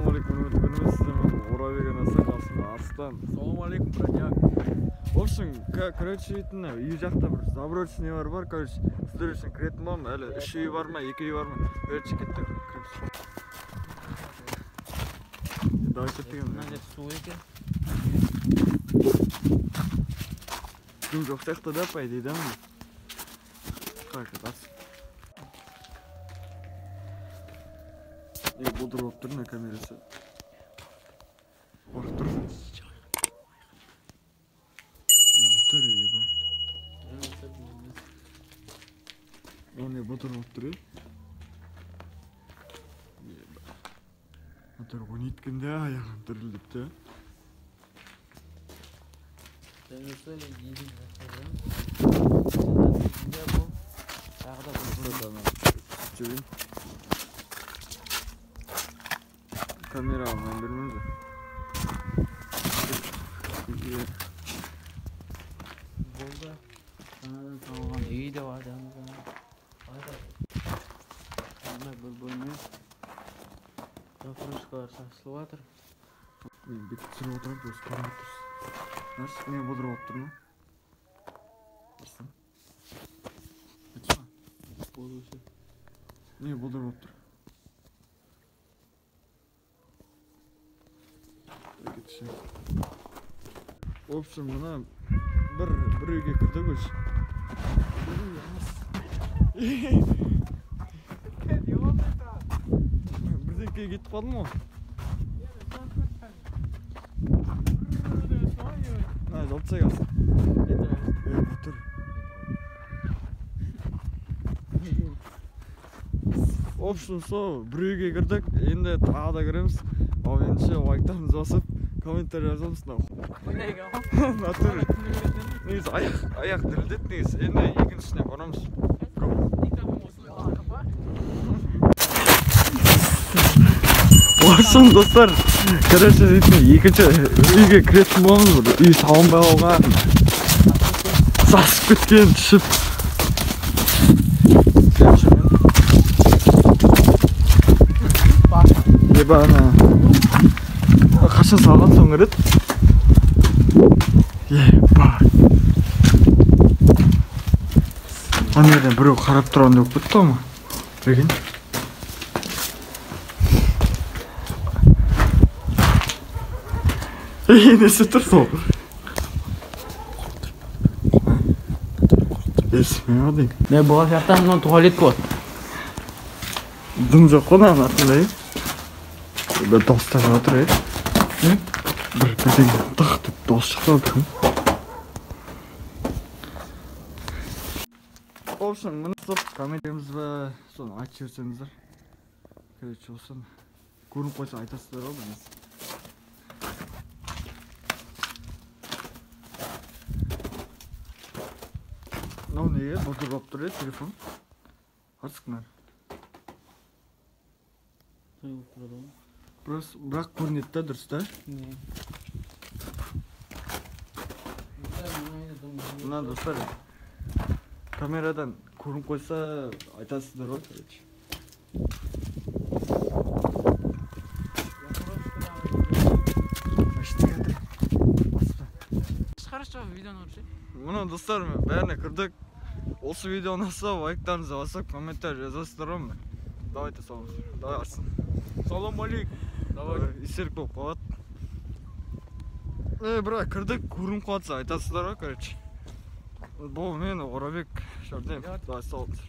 Ассалаумағалейкум, құрметті көрермен, сіздермен Орабек анасы, қасымда Арыстан. Ассалаумағалейкум, бродяг. В общем, короче, дейтін, үй жақта бір заброшенный бар, короче, сіздер үшін кіретін боламын. Әлі 3 үй бар ма, 2 үй бар ма? Короче, кеттік, кіреміз. Давай кеттік енді. Мына жер су екен. Дым жоқ сияқты да, по идее, да, міне? Қалай кетасың? Не бұлдыр болып тұр мына камерасы. Қорқып тұр. Тұр, ебай. Мынау не бұлдыр болып тұр, е? Ебай. Мотор ойнайды екен де, аяғым дірілдеп те. Камера алмайын бермеңіз. Болды. Жаңадан салынған үй де бар жанында. Мына бір бөлме. Запрушкалар шашылып жатыр. Мен бетіп түсіріп отырамын, просто көрініп тұрсыз. Знаешь, не бұдыр болып тұр ма? Арыстан. Айтшы ма? Болды уже. Не бұдыр болып тұр? В общем, мына бір үйге кірдік уже. Бірдеңкеге кетіп қалдым ғой. Мына жауып тастайық алсын. Бұтыр. В общем, сол бір үйге кірдік, енді тағы да кіреміз. Ал ендеше лайктарыңызды басып, комментарий жазамыз. Натуре. Негізі аяқ дірілдеді негізі. Енді екіншісіне барамыз. В общем, достар, короче, дейтін екінші үйге кіретін боламыз. Бір үй салынбай қалған, сасып кеткен, түсіп. Еба, ана қашан салған соңғы рет? Еба. Ана жерден біреу қарап тұрғандай болып кетті ғой ма? Прикинь. Ей, не істеп тұр сол? Есіме дейін. Не, бұға жақтан мынау туалет болады. Дым жоқ қой мынаның артында, е? Бір дауыстар жатыр, е? Бір бірдеңе тық деп дауыс шықты ғой, прикинь. В общем, міне стоп, комментарийіміз бе, соны айтып жіберсеңіздер. Короче, осыны көрініп қойса айтасыздар ғой бірнәрсе. Мынау неге бұлдыр болып тұр, е, телефон? Артық мына. Бірақ көрінеді да, дұрыс та? Мына достар, камерадан көрініп қойса айтасыздар ғой, короче. Мына достар, бәріне кірдік. Осы видео ұнаса, лайктарыңызды басып, комментарий жазасыздар ғой міне. Давайте саламыз. Давай, Арыстан. Салам алейкум. Давай. Есерік болып қалады. Бірақ кірдік, көрініп қалса айтасыздар ғой, короче. Бұл мен, Орабек, Жәрдем. Давай, саламыз.